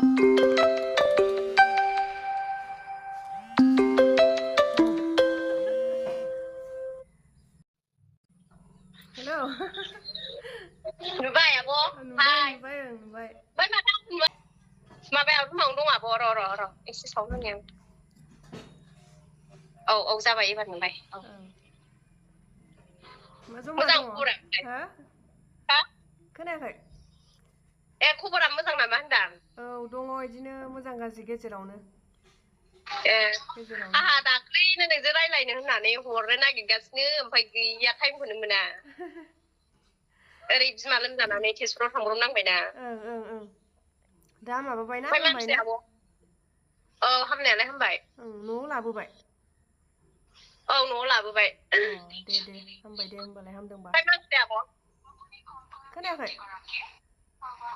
hello नुबाय आब' नुबाय नुबाय बै माबायाव रुमावनो दं आब' र' एसे साउन्ड होनि आं औ जाबाय एबार नुबाय औ मा जमा मोजां दङ खबरा हा हा खोनायाखै ए खबरा मोजां नामा होनदां औ दङ इदिनो मोजां गाज्रि गेजेरावनो ए आंहा दाख्लैनो नोंजों रायलायनो होननानै हरनो नागिरगासिनो ओमफ्राय गैया टाइमखौनो मोना ओरै बिमा लोमजानानै तेजपुराव थांब्रबनांबायना ओं दा माबाबायना ओमफ्राय मा ओंख्रि हामबायना आब' औ हामनायालाय हामबाय न'आव लाबोबाय औ न'आव लाबोबाय दे हामबाय दे होमबालाय हामदोंबा ओमफ्राय मा ओंख्रि आब' खोनायाखै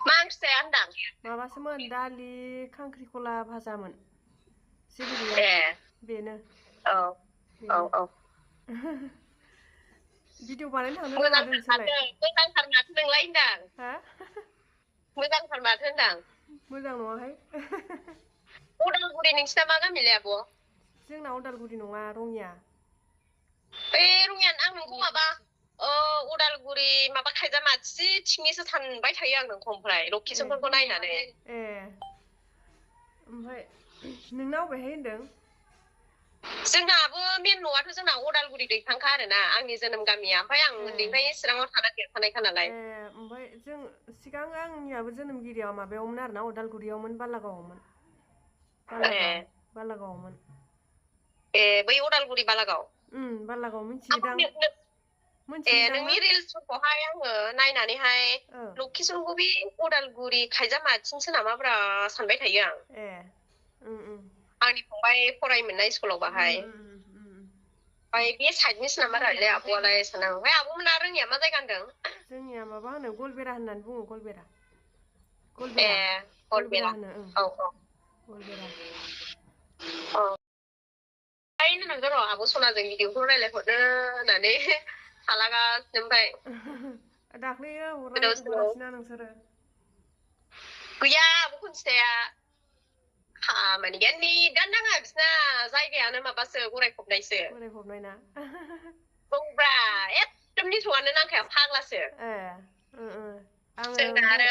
मा ओंख्रि जाया होनदां माबासोमोन दालि खांख्रिखला भाजामोन जेबो गैया ए बेनो औ भिडिअ बानायनो थांनो नामा मोजांथार नोंसोरलाय मोजांथार माथो नोंलाय होनदां हा मोजांथार माथो होनदां मोजां नङाहाय उदालगुरि नोंसिना मा गामिलै आब' जोंना उदालगुरि नङा रङिया बे रङियानो आं नोंखौ माबा उदालगुरि माबा खायजामाथिथिंनिसो सानबाय थायो आं नोंखौ ओमफ्राय लकेसनफोरखौ नायनानै ए ओमफ्राय नोंना अबेहाय होनदों जोंनाबो मेन न'आथ' जोंना अदालगुरि दैखांखा आरोना आंनि जोनोम गामिया ओमफ्राय आं उन्दैनिफ्राय चिराङाव थाना देरखानायखा नालाय ओमफ्राय जों सिगां आंनियाबो जोनोमगिरिया माबायावमोन आरोना उदालगुरियावमोन बालागावआवमोन बालागावआवमोन ए बै अदालगुरि बालागाव बालागाव मिथियोदां ए मिथियोदां ना नोंनि रिल्सफोरखौहाय आङो नायनानैहाय ओ लकेसनखौ बे उदालगुरि खायजामाथिंसो नामाब्रा सानबाय थायो आं ए आंनि फंबाय फराय मोननाय स्कुलाव बाहाय ओमफ्राय बे साइडनिसो नामाब्रा आब'आलाय सानदों आं ओमफ्राय आब'मोना रोङिया मा जायगा होनदों जोंनिया माबा होनो गलबेरा होननानै बुङो गलबेरा ए गलबेरा गलबेरा होनो औ गलबेरा ओमफ्राय नोंजों र' आब' सनाजों भिडिअखौ रायलायहरनो होननानै थालागासिनो ओमफ्राय दाख्लैयो गोदाव सोराव हरासैना नोंसोरो गैया आब' खनजिथाया खामानि गैया नेटानो नाङा बिसिना जायगायानो माबासो गरायफबनायसो गरायफबनाय ना औब्रा एकदम नेटवर्कआनो नांखाया फाग्लासो ए आङो जोंना ओमफ्राय आरो